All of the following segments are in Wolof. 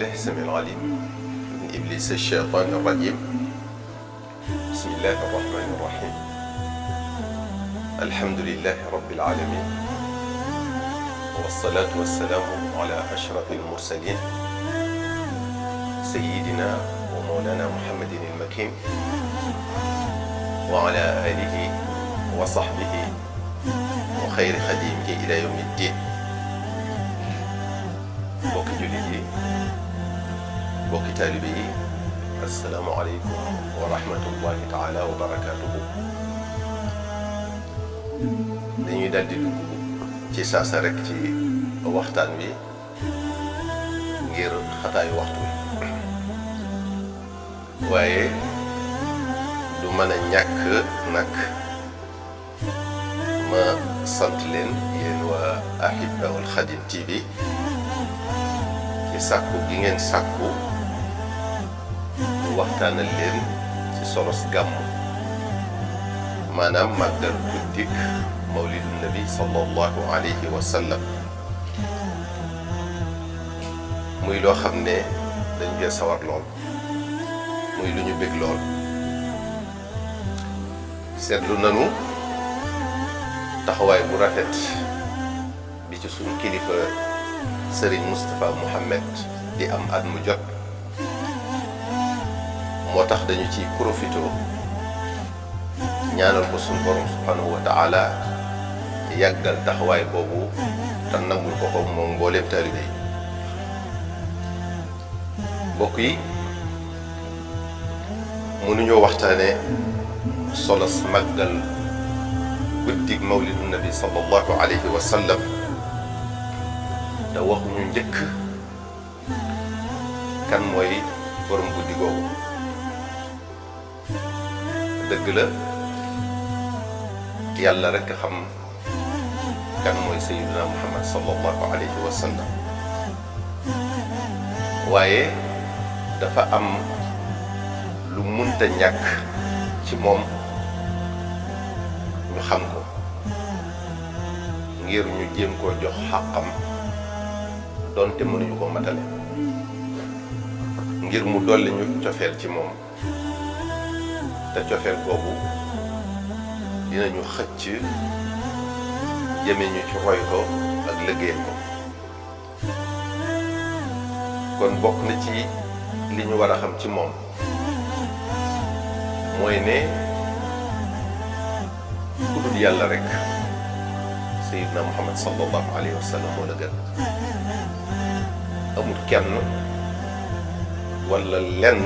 بالله السميع العليم من إبليس الشيطان الرجيم. بسم الله الرحمن الرحيم. الحمد لله رب العالمين، والصلاة والسلام على أشرف المرسلين سيدنا ومولانا محمد المكين وعلى آله وصحبه وخير خديمه إلى يوم الدين. bokki jullit yi, bokki taalibe yi, assalaamu aleykum wa rahmatullahi taala wa barakaatuhu. dañuy daal di dugg ci saasa rek ci waxtaan wi ngir xataayu waxtu wi, waaye du mën a ñàkk nag ma sant leen yéen waa Ahibahoul Khadim TV ci sàkku gi ngeen sàkku waxtaanal leen ci solos gàmm, maanaam màggal guddik mawlidu nabi sallallahu alayhi wa sallam. muy loo xam ne dañ koy sawar lool, muy lu ñu bég lool. seetlu nanu taxawaay bu rafet bi ci suñu kilifa Serigne Moustapha Mohamed di am at mu jot, moo tax dañu ci profité ñaanal ko suñu borom subhanahu wa taala yàggal taxawaay boobu te nangul ko moom mbooleem taalibe yi. mbokk yi, mënuñoo waxtaane solos màggal guddig mawlidu nabi sallallahu alayhi wa sallam te waxuñu njëkk kan mooy borom guddi googu. dëgg la yàlla rekk xam kan mooy sayyiduna muhammad sallallahu alayhi wa sallam, waaye dafa am lu munta ñàkk ci moom ñu xam ko ngir ñu jéem koo jox xàqam donte mënuñu ko matale, ngir mu dolli ñu cofeel ci moom, te cofeel boobu dinañu xëcc jëme ñu ci roy ko ak liggéeyal ko. kon bokk na ci li ñu war a xam ci moom mooy ne ku dul yàlla rek sayyidna muhammad sallallahu alayhi wa sallam moo la gën. amul kenn wala lenn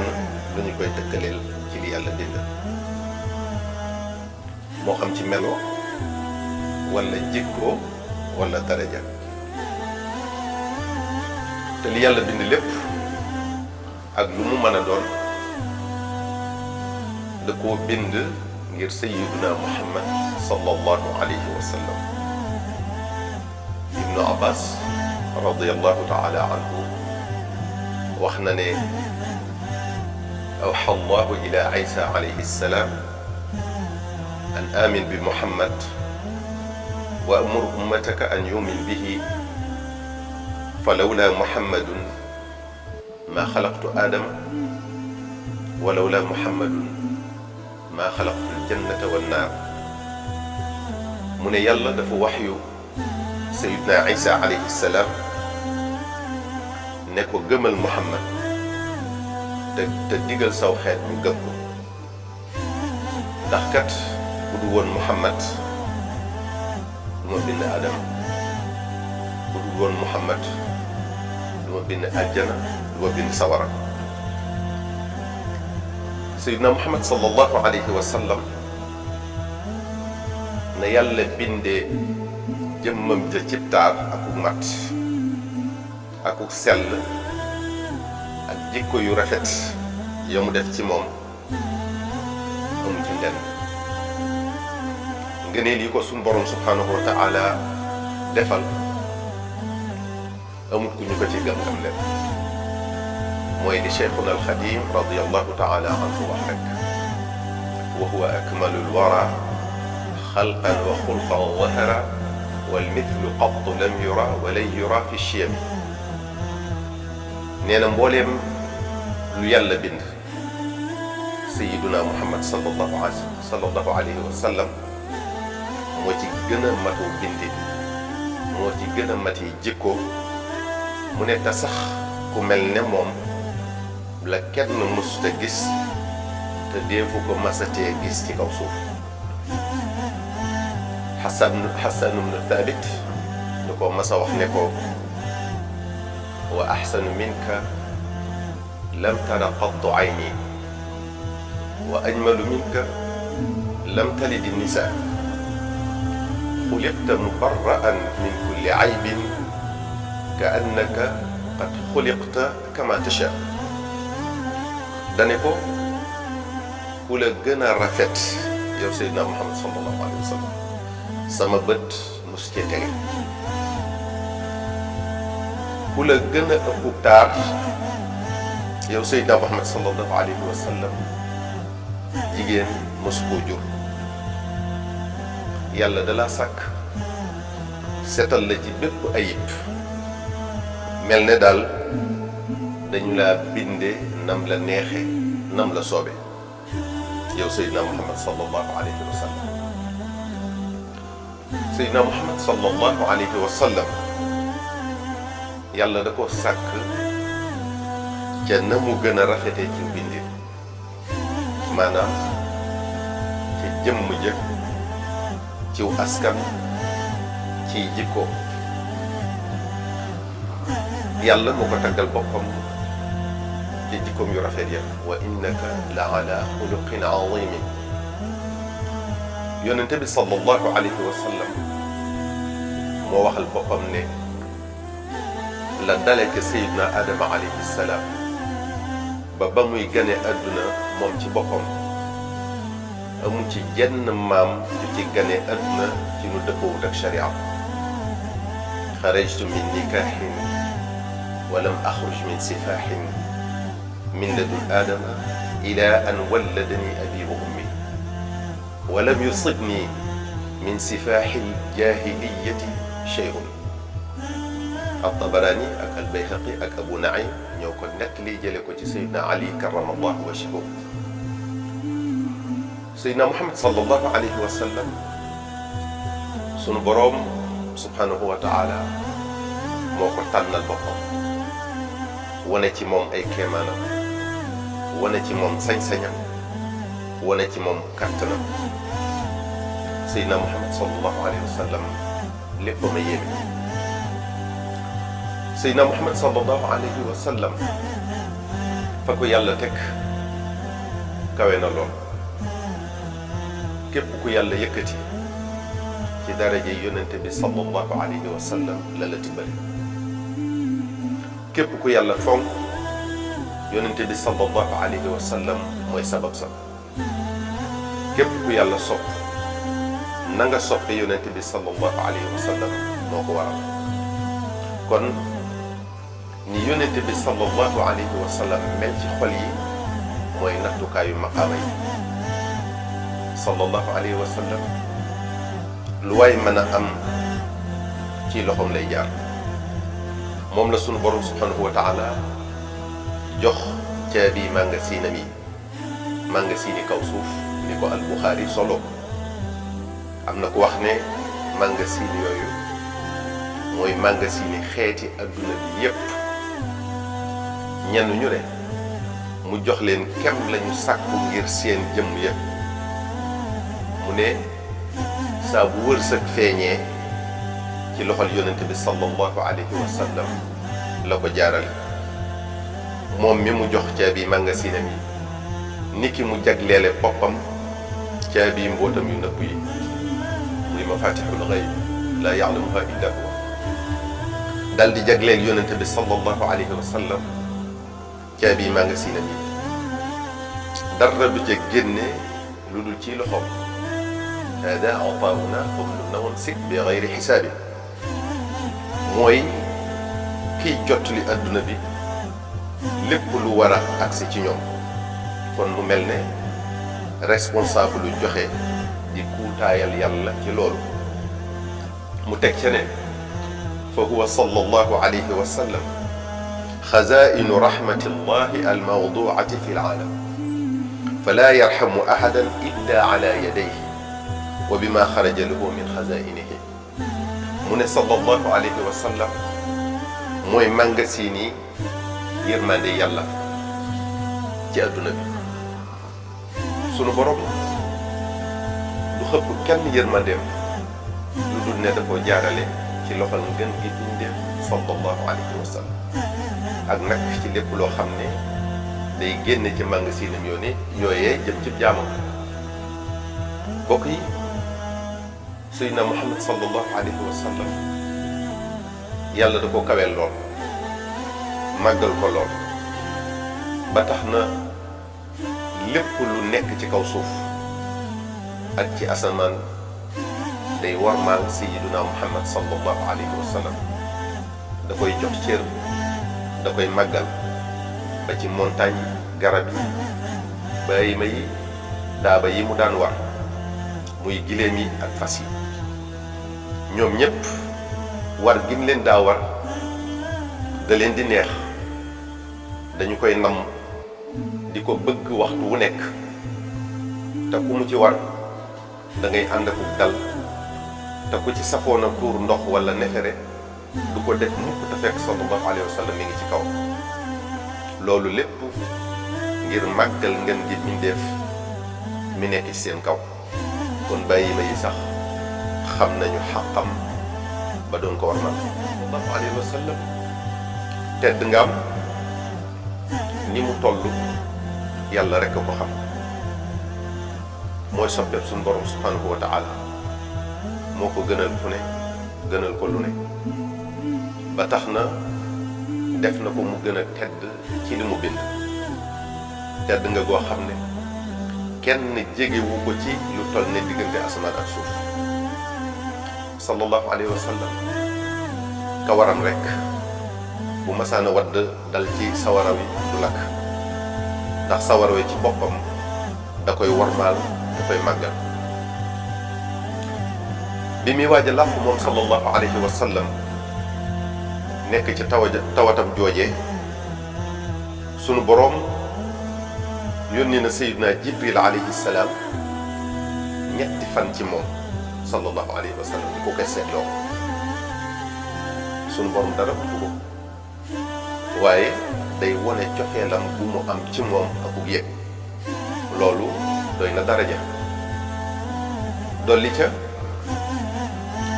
lu ñu koy tëkkaleel ci li yàlla bind, moo xam ci melo wala jikko wala daraja. te li yàlla bind lépp ak lu mu mën a doon da koo bind ngir sayyiduna muhammad sallallahu alayhi wa sallam. ibnu abbas radiyallahu taala anhu wax na ne awxa allahu ila isa alayhi salaam an amin bi muhammad wa amur ummataka an yumin bihi falawla muhammadun ma xalaqtu aadama wa lawla muhammadun ma xalaqtu aljannata wannaar. mu ne yàlla dafa waxyu sayidna isa alayhi salaam ne ko gëmal muhammad te digal saw xeet ñu gëm ko, ndax kat bu du woon muhammad du ma bind adama, bu du woon muhammad du ma bind àjjana, du ma bind sawara. sayyidna muhammad sallallahu alayhi wa sallam na yàlla bindee jëmmam ja cib taar akuk mat akuk sell ak jikko yu rafet ya mu def ci moom amu ci ndenn. ngëneel yi ko suñ borom subhanahu wa taala defal amut ku ñu ko ci gam-gam leen. mooy li cheikhuna alxadim radiyallahu taala anhu wax rek: wa huwa akmalul wara xalqan wa xulqan wahara wal mithlu qattu lam yura wa lan yura fi chiyami. nee na mbooleem lu yàlla bind sayiduna muhammad sallallahu alayhi wa sallam moo ci gën a matu bindi moo ci gën a mati jikko mu ne te sax ku mel ne moom la kenn mësuta gis te deefu ko masatee gis ci kaw suuf Xasan ibnu Thabit da ko masa wax ne ko wa axsanu minka lam tara qattu ayni wa ajmalu minka lam talidi nisa xuliqta mubarra'an min kulli aybin ka annaka qad xuliqta kama tasha dane ko ku la gën a rafet yow Seydina Muhammad sallallahu alayhi wa sallam sama bët mos cee tege ku la gën a ëpp taar yow Seydina Muhammad sallallahu alayhi wa sallam jigéen mos koo jur yàlla dalaa sàkk setal la ci bépp ayib mel ne daal dañu laa binde nam la neexe nam la soobe yow Seydina Muhammad sallallahu alayhi wa sallam Seydina Muhammad sallallahu alayhi wa sallam yàlla da ko sàkk ca na mu gën a rafetee ci bindin maanaam ci jëmm ja ciw askan ci jikko yàlla moo ko taggal boppam ci jikkoom yu rafet ya wa innaka la ala xuluqin azimin yonente bi sallallahu alayhi wa sallam moo waxal boppam ne la dale ca sayidna adama alayhi salaam ba muy gane àdduna moom ci boppam amu ci jenn maam ju ci gane àdduna ci nu dëppawut ak sharia xarajtu min nikahin wa lam axruj min sifahin min ladun aadama ila an walladani abi wa ummi wa lam yusibni min sifahi ljahiliyati shay'un At-Tabarani ak Al-Bayhaqi ak Abu Naim ñoo ko nettali jële ko ci Seydina Ali karamallahu wajhahu Seydina Muhammad sallallahu alayhi wa sallam sunu boroom subhanahu wa taala moo ko tànnal boppam wane ci moom ay kéemaanam wane ci moom sañ-sañam wane ci moom kàttanam Seydina Muhammad sallallahu alayhi wa sallam lépp ma yéeme Seydina Muhammad sallallahu alayhi wa sallam fa ko yàlla teg kawe na lool képp ku yàlla yëkkati ci daraje yonente bi sallallahu alayhi wa sallam la la tibbale képp ku yàlla fonk yonente bi sallallahu alayhi wa sallam mooy sabab sa képp ku yàlla sopp na nga soppe yonente bi sallallahu alayhi wa sallam moo ko waral kon ni yonente bi sallallahu alayhi wa sallam mel ci xol yi mooy nattukaayu maqaama yi sallallahu alayhi wa sallam lu waay mën a am ci loxoom lay jaar moom la sunu borom subhanahu wa taala jox caabi magasinam yi magasini kaw suuf ni ko al-Buxaari solo am na ku wax ne magasin yooyu mooy magasini xeeti adduna bi yépp ñenn ñu ne mu jox leen kem lañu sàkku ngir seen jëmm yépp mu ne saa bu wërsëg feeñee ci loxol yonente bi sallallahu alayhi wa sallam la ko jaarale moom mi mu jox caabi magasinam yi niki mu jagleele boppam caabi mbootam yu nëpp yi muy mafatihul ghaib la ya'lamuha illa huwa dal di jagleel yonente bi sallallahu alayhi wa sallam caabi magasinam yi dara du ca génne lu dul ci loxoom hada atauna famnun sik bi gayri xisaabi mooy kiy jottali adduna bi lépp lu war a agsi ci ñoom kon mu mel ne responsable lu joxe di kuutaayal yàlla ci loolu mu teg ca ne fa huwa sallallahu alayhi wa sallam xazaa'inu rahmatillahi almawduati fi laalam fala yarhamu ahadan illa ala yadayhi wa bima xaraja lahu min xazaa'inihi. mu ne sallallahu alayhi wa sallam mooy màngasini yërmande yàlla ci adduna bi. sunu borom du xëpp kenn yërmandeem lu dul ne da koo jaarale ci loxol ngën gi bindee sallallahu alayhi wa sallam ak nag ci lépp loo xam ne day génne ci màngasinam yooyee jëm ci jaamam. bokk yi, Seydina Muhammad sallallahu alayhi wa sallam yàlla da ko kaweel lool màggal ko lool ba tax na lépp lu nekk ci kaw suuf ak ci asamaan day warmaal Seydina Muhammad sallallahu alayhi wa sallam da koy jox cër, da koy màggal ba ci montagne yi, garab yi, bàyyima yi, daaba yi mu daan war muy giléem yi ak fas yi. ñoom ñépp war gi mu leen daa war da leen di neex, dañu koy namm di ko bëgg waxtu wu nekk, te ku mu ci war da ngay ànd ak dal, te ku ci safoona tuur ndox wala nefere du ko def mukk te fekk sallallahu alayhi wa sallam mi ngi ci kaw. loolu lépp ngir màggal ngeen gi mindeef mi nekk ci seen kaw. kon bàyyi ma yi sax xam nañu xaqam ba doon ko war na sallallahu alayhi wa sallam. tedd nga am ni mu toll yàlla rekk ko xam. mooy soppeeb suñu borom subhanahu wa taala, moo ko gënal fu ne, gënal ko lu ne, ba tax na def na ko mu gën a tedd ci li mu bind. tedd nga goo xam ne kenn jegewu ko ci lu toll ne diggante asamaan ak suuf. sallallahu alayhi wa sallam kawaram rek bu masaana wadd dal ci sawara wi du lakk, ndax sawara wi ci boppam da koy wormaal, da koy màggal. bi muy waaj a làqu moom sallallahu alayhi wa sallam nekk ci tawatam joojee, sunu boroom yónni na Seydina Jibril alayhi salaam ñetti fan ci moom sallallahu alayhi wa sallam di ko koy seetloo. sunu boroom dara bu ko waaye day wone cofeelam bu mu am ci moom akuk yëg. loolu doy na daraja. dolli ca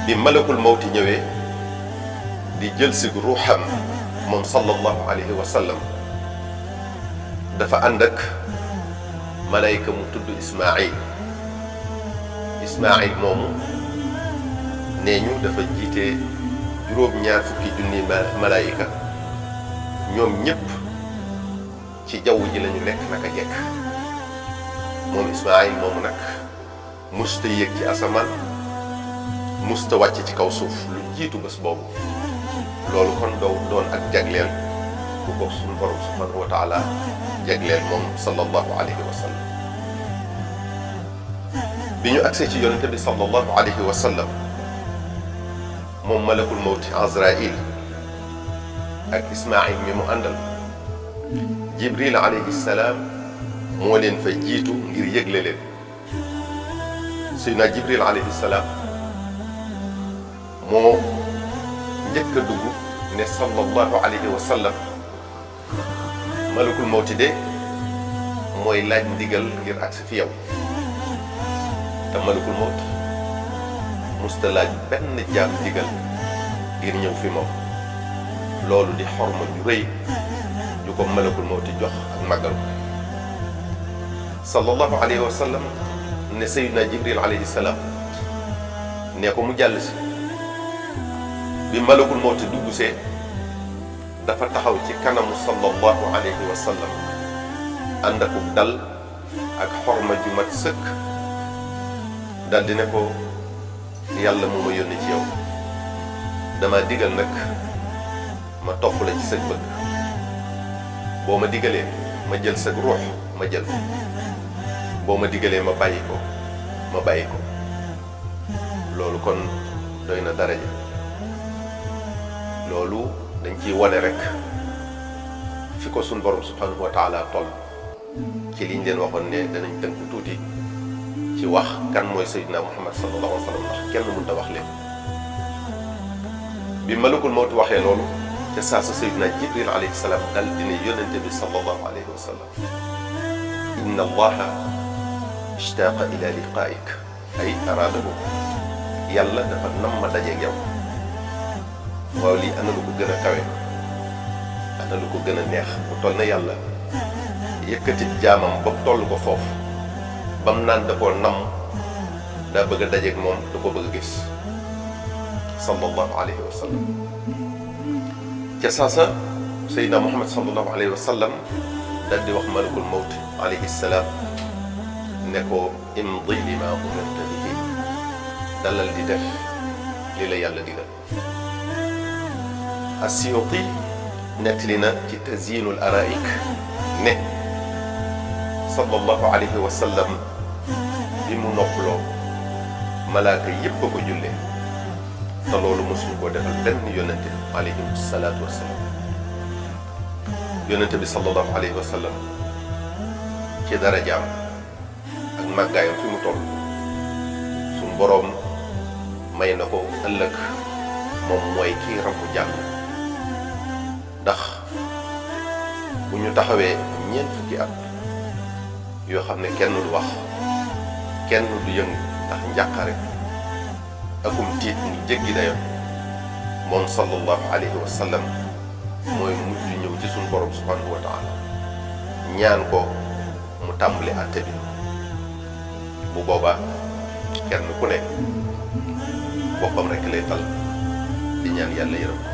bi malakul mawti ñëwee di jël si ruuxam moom sallallahu alayhi wa sallam, dafa ànd ak malayka mu tudd Ismaayil. Ismaayil moomu nee ñu dafa jiite juróom-ñaar fukki junni malayka. ñoom ñépp ci jaww ji lañu nekk naka jekk. moom Ismaayil moomu nag musta yéeg ci asamaan, musta wàcc ci kaw suuf lu jiitu bés boobu. loolu kon doon ak jagleel bu ko suñu borom subhanahu wa taala jagleel moom sallallahu alayhi wa sallam. bi ñu agsee ci yonente bi sallallahu alayhi wa sallam, moom malakul mawti Azraïl ak Ismaayil mi mu àndal, Jibril alayhi salaam moo leen fa jiitu ngir yëgle leen. Seydina Jibril alayhi salaam moo njëkk a dugg ne sallallahu alayhi wa sallam, malakul mawti de mooy laaj ndigal ngir agsi fi yow. te malakul mawti musta laaj benn jaam ndigal ngir ñëw fi moom. loolu di xorma ju rëy ju ko malakul mawti jox ak màggal ko. sallallahu alayhi wa sallam ne Seydina Jibril alayhi salaam ne ko mu jàll si. bi malakul mawti dugg see dafa taxaw ci kanamu sallallahu alayhi wa sallam ànd ak dal ak xorma ju mat sëkk, dal di ne ko yàlla moo ma yónni ci yow, dama digal nag ma topp la ci sa bëgg. boo ma digalee ma jël sa ruux ma jël ko, boo ma digalee ma bàyyi ko ma bàyyi ko. loolu kon doy na daraja. loolu dañ ciy wane rek fi ko suñ borom subhanahu wa taala toll ci liñ leen waxoon ne danañ tënk tuuti ci wax kan mooy Seydina Muhammad sallallahu alayhi wa sallam ndax kenn mënut a wax leen bi malakul mawt waxee loolu te saa sa Seydina Jibril alayhi salaam dal dina yónnente bi sallallahu alayhi wa sallam inna allaha ishtaaqa ila liqaa'ik ay araadahu yàlla dafa nam ma dajeeg yow waaw lii ana lu ko gën a kawe ana lu ko gën a neex mu toll na yàlla yëkkati jaamam ba toll ko foofu bam naan da koo nam daa bëgg a dajeeg moom da ko bëgg a gis sallallahu alayhi wa sallam ca saasa Seydina Muhammad sallallahu alayhi wa sallam dal di wax malakul mawt alayhi salaam ne ko imdi lima umirta bihi dalal di def li la yàlla digal As-Suyuti nettali na ci tazyinul araik ne sallallahu alayhi wa sallam bi mu noppaloo malaaka yépp a ko jullee te loolu mosuñu koo defal benn yonente alayhi salaatu wa salaam yonente bi sallallahu alayhi wa sallam ci darajaam ak màggaayam fi mu toll suñ boroom may na ko ëllëg moom mooy kii rambu jàmm ndax bu ñu taxawee ñeent fukki at yoo xam ne kenn du wax kenn du yëngu ndax njàqare akum tiit mu jéggi dayo moom sallallahu alayhi wa sallam mooy mujj ñëw ci suñu borom subhanahu wa taala ñaan ko mu tàmbali àtte bi bu boobaa kenn ku ne boppam rek lay tal di ñaan yàlla yërëm ko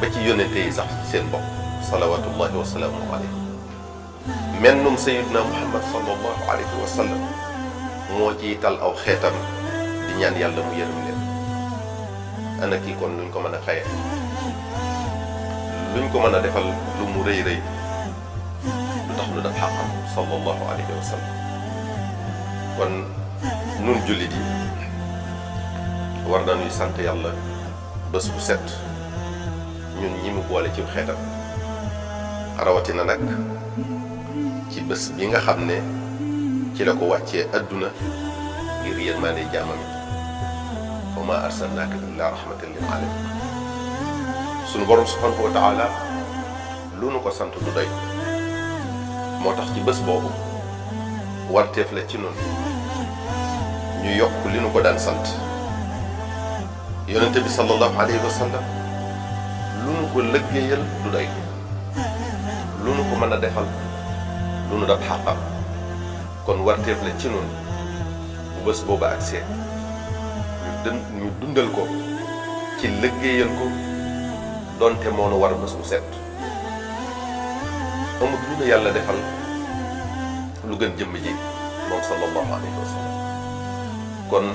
ba ci yónnente yi sax seen bopp salawatullahi wa salaamuhu alayhi mennum sayidna Muhammad sallallahu alayhi wa sallam moo ciy tal aw xeetam di ñaan yàlla mu yërëm leen ana kii kon luñ ko mën a xaye luñ ko mën a defal lu mu rëy rëy lu tax lu def xaqam sallallahu alayhi wa sallam kon nun jullit yi war nañuy sant yàlla bés bu set ñun ñi mu boole ci xeetam rawatina nag ci bés bi nga xam ne ci la ko wàccee adduna ngir yërmande jaamam yi wa ma arsalnaaka illa rahmatan lil alamin sunu borom subhanahu wa taala lu nu ko sant du doy moo tax ci bés boobu warteef la ci noonu ñu yokk li nu ko daan sant yonente bi sallallahu alayhi wa sallam lu nu ko lëggéeyal du doy lu nu ko mën a defal lu nu daf xàqam kon warteef la ci noonu bu bés boobu ak seet ñu dundal ko ci lëggéeyal ko donte moo nu war bés bu set amul lu nu yàlla defal lu gën jëmm ji moom sallallahu alayhi wa sallam kon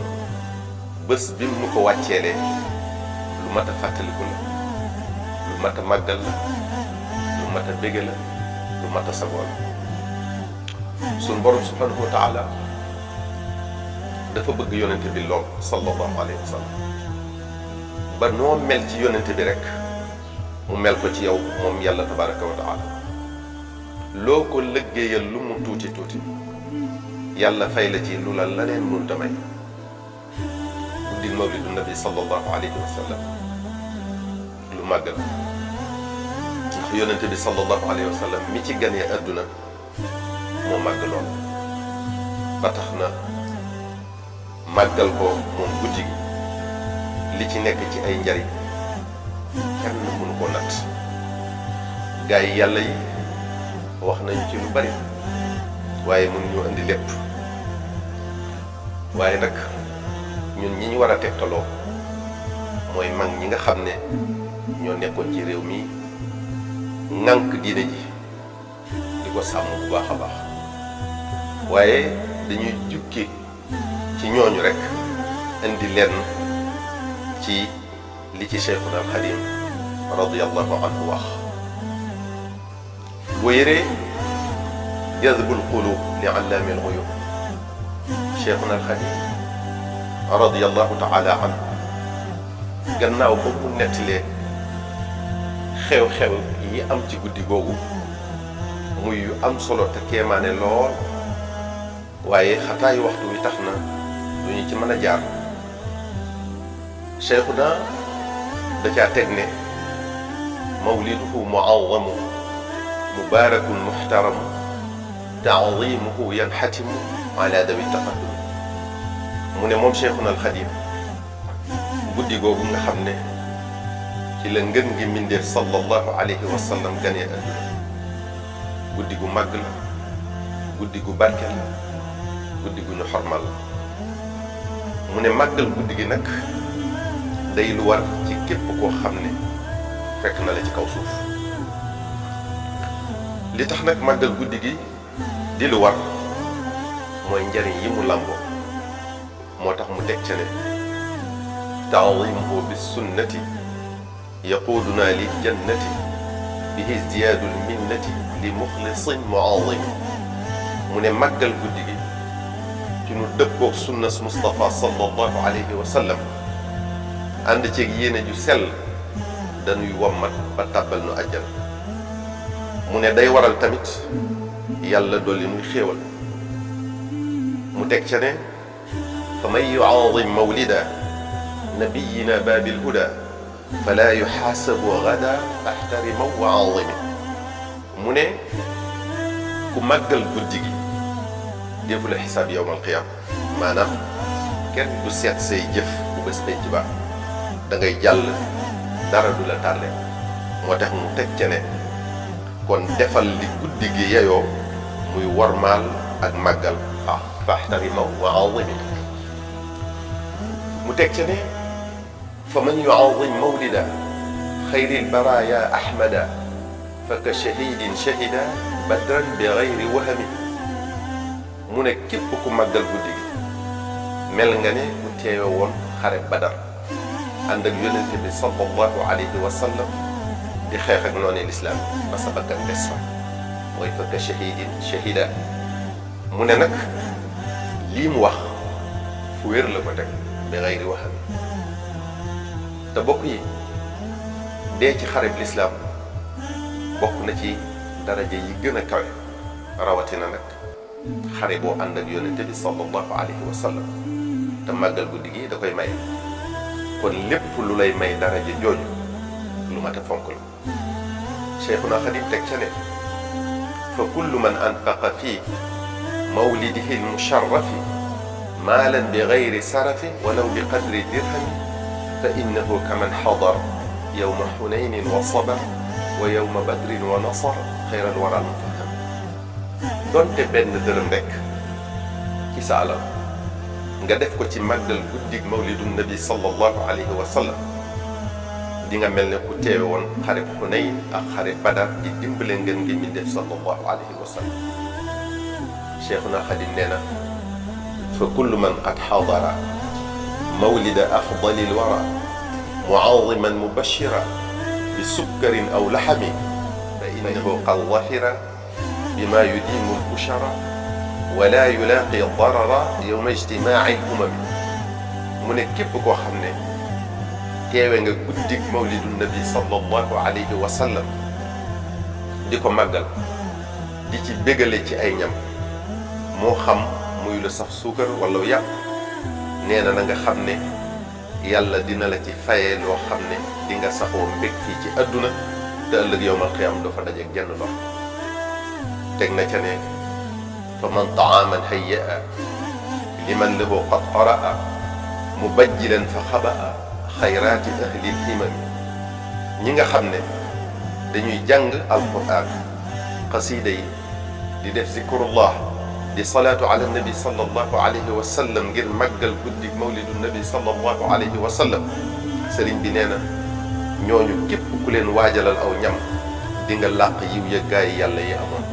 bés bi mu ko wàcceelee lu mat a fàttaliku la lu mat a màggal la lu mat a bége la lu mat a sagoo la suñ borom subhanahu wa taala dafa bëgg yonente bi lool sallallahu alayhi wa sallam ba noo mel ci yonente bi rek mu mel ko ci yow moom yàlla tabaraka wa taala loo ko lëggéeyal lu mu tuuti tuuti yàlla fay la ci lu la laneen mënta may guddil mawlidu nabi sallallahu alayhi wa sallam lu màgg la ndax yonente bi sallallahu alayhi wa sallam mi ci ganee adduna moo màgg lool ba tax na màggal ko moom guddi gi li ci nekk ci ay njariñ kenn mënu ko natt gaa yi yàlla yi wax nañu ci lu bari waaye mënuñu indi lépp waaye nag ñun ñi ñu war a tegtaloo mooy mag ñi nga xam ne ñoo nekkoon ci réew mi ŋànk diine ji di ko sàmm bu baax a baax waaye dañuy jukki ci ñooñu rek indi lenn ci li ci Cheikhuna al Xadim radiyallahu anhu wax boo yëree jazbul qulub li allaami al-ghuyub Cheikhuna al Xadim radiyallahu taala anhu gannaaw ba mu nettalee xew-xew yi am ci guddi googu muy yu am solo te kéemaane lool waaye xataayu waxtu wi tax na du ñu ci mën a jaar. Cheikhuna da caa teg ne mawliduhu mu'azzamu mubaarakun muhtaramu ta'zimuhu yanxatimu ala dawi taqaddum. mu ne moom Cheikhuna al Xadim guddi googu nga xam ne ci la ngën gi mbindeef sallallahu alayhi wa sallam ganee adduna guddi gu màgg la guddi gu barke la guddi gu ñu xormal la. mu ne màggal guddi gi nag day lu war ci képp koo xam ne fekk na la ci kaw suuf. li tax nag màggal guddi gi di lu war mooy njariñ yi mu làmboo moo tax mu teg ca ne ta'zimuhu bis sunnati yaquduna lil jannati bihi izdiyaadul minnati li muxlisin mu'azzim. mu ne màggal guddi gi ci nu dëppoog sunnas Mustafa sallallahu alayhi wa sallam ànd ceeg yéene ju sell dañuy wommat ba tàbbal nu àjjana. mu ne day waral tamit yàlla dolli nuy xéewal. mu teg ca ne fa man yu'azzim mawlida nabiyina baabil huda fala yuxaasabu gada faxtarima wa azimi. mu ne ku màggal guddi gi defu la xisaab yowmal qiyaam maanaam kenn du seet say jëf bu bés penc ba da ngay jàll dara du la tàrle. moo tax mu teg ca ne kon defal li guddi gi yeyoo muy wormaal ak màggal faxtarima wa azimi. mu teg ca ne fa man yu'azzim mawlida xayril baraaya ahmada fa ka shahidin shahida badran bi gayri wahami. mu ne képp ku màggal guddi gi mel nga ne ku teewe woon xare badar ànd ak yonente bi sallallahu alayhi wa sallam di xeex ak noonu lislaam ba sa bakkan des fa mooy fa ka shahidin shahida. mu ne nag lii mu wax fu wér la ko teg bi gayri wahami. te bokk yi dee ci xare bi lislaam bokk na ci daraja yi gën a kawe rawatina nag xare boo ànd ak yonente bi sallallahu alayhi wa sallam te màggal guddi gi da koy may. kon lépp lu lay may daraja jooju lu mat a fonk la. Cheikhuna Xadim teg ca ne fa kullu man anfaqa fi mawlidihi almusharrafi maalan bi gayri sarafi walaw bi qadri dirhami fa innahu kaman xadar yowma xunaynin wa sabar wa yowma badrin wa nasar xayral waral mufaham. donte benn dërëm rek ci sa alal nga def ko ci màggal guddig mawlidu nabi sallallahu alayhi wa sallam di nga mel ne ku teewe woon xare Xunayn ak xare Badar di dimbale ngeen ngi mi def sallallahu alayhi wa sallam. Cheikhuna Xadim nee na fa kullu man qad xadara mawlida afdalil wara mu'azziman mubashira bi sukkarin aw laxami fa innahu qad zafira bima yudimu al-bushara wala yulaaqi darara yowma ijtimaaci al-umami. mu ne képp koo xam ne teewe nga guddig mawlidu nabi sallallahu alayhi wa sallam di ko màggal di ci bégale ci ay ñam moo xam muy lu saf suukar wala yàpp nee na nga xam ne yàlla dina la ci fayee loo xam ne di nga saxoo mbég fii ci adduna te ëllëg yowmal qiyaam doo fa dajeeg jenn lor. teg na ca ne fa man taaman hayyaa liman lahu qad qaraa mubajjilan fa xabaa xayraati ahlil himami. ñi nga xam ne dañuy jàng alquran qasida yi di def zikrullah di salaatu ala nabi sallallahu alayhi wa sallam ngir màggal guddi mawlidu nabi sallallahu alayhi wa sallam. sëriñ bi nee na ñooñu képp ku leen waajalal aw ñam di nga làq yiw ya gaay yàlla yi amoon.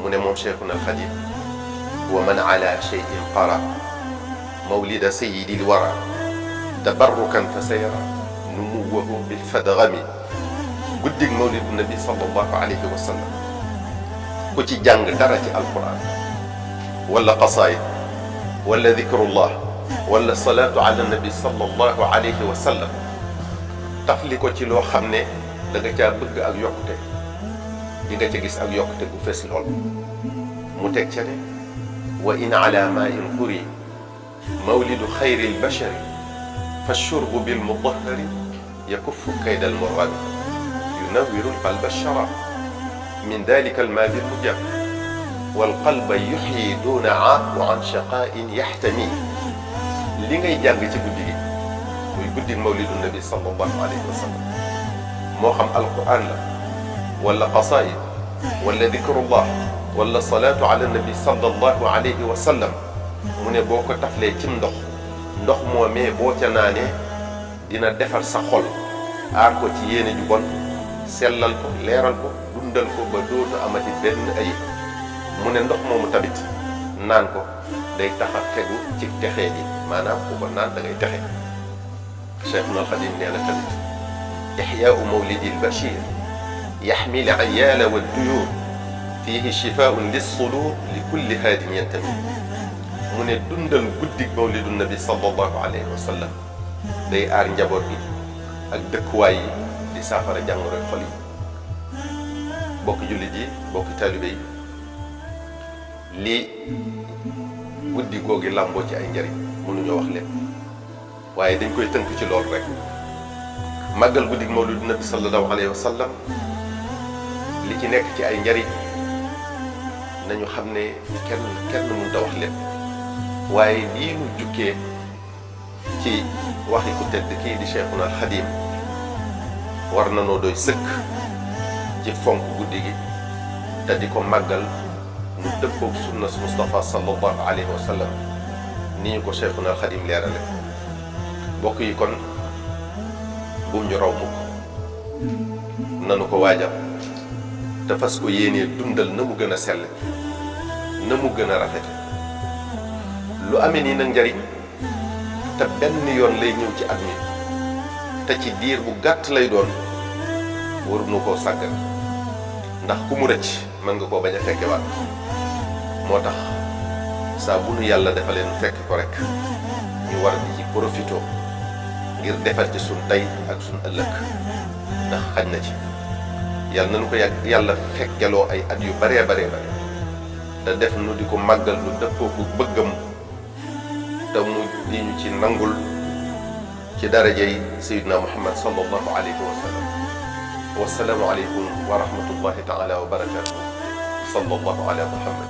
mu ne moom Cheikhuna al Xadim wa man ala cheyin qara mawlida sayidil wara tabarrukan fa sayara numuwahu bil fadgami. guddig mawlidu nabi sallallahu alayhi wa sallam ku ci jàng dara ci alquran wala qasaayid wala dikrullah wala salaatu ala nabi sallallahu alayhi wa sallam tafli ko ci loo xam ne da nga caa bëgg ak yokkute di nga ca gis ak yokkute gu fees lool mu teg ca ne wa in ala ma in xuri mawlidu xayri lbashari fa shurbu bilmudahari yakuffu kayda almuradi yunawiru lqalba alshara min dalika almaadi almujab walqalba yuxyi duna aaq wa an shaqain yaxtami li ngay jàng ci guddi gi muy guddi mawlidu nabi sallallahu alayhi wa sallam moo xam alquran la wala qasaid wala dikrullah wala salaatu ala nabi sallallahu alayhi wa sallam mu ne boo ko taflee cim ndox moomee boo ca naanee dina defar sa xol aar ko ci yéene ju bon sellal ko leeral ko dundal ko ba dootu amati benn ayib mu ne ndox moomu tamit naan ko day tax a fegu ci texee ji maanaam ku ko naan da ngay texe Cheikhul Xadim nee na tamit ixyaau mawlidi lbachir yaxmi l ayaala wa duyur fihi shifaun lissudur li kulli haadin yantami mu ne dundal guddig mawlidu nabi sallallahu alayhi wa sallam day aar njaboot gi ak dëkkuwaay yi di saafara jàngoroy xol yi bokki jullit yi bokki taalibe yi lii guddi googi làmboo ci ay njariñ mënuñoo wax lépp waaye dañ koy tënk ci loolu rek màggal guddig mawlidu nabi sallallahu alayhi wa sallam li ci nekk ci ay njariñ nañu xam ne kenn mënut a wax lépp waaye lii nu jukkee ci waxi ku tedd kii di Cheikhuna al Xadim war na noo doy sëkk ci fonk guddi gi te di ko màggal nu dëppoog sunna Mustafa sallallahu alayhi wa sallam ni ñu ko Cheikhuna al Xadim leerale mbokk yi kon bum ñu raw mukk nanu ko waajal te fas ko yéenee dundal na mu gën a sell na mu gën a rafete lu amee nii nag njariñ te benn yoon lay ñëw ci at mi te ci diir bu gàtt lay doon waruñu koo sàggan ndax ku mu rëcc mën nga koo bañ a fekkewaat moo tax saa bu nu yàlla dafa leen fekk ko rek ñu war di ci profito ngir defar ci sun tey ak sun ëllëg ndax xaj na ci yàlla nañu ko yàlla fekkeloo ay at yu baree bare te def nu di ko màggal nu dëppoo ko bëggam te mu di ñu ci nangul ci darajay sayyidina Muhammad sallallahu alayhi wa sallam wassalaamu aleykum wa rahmatullahi taala wa barakatuh sallallahu ala Muhammad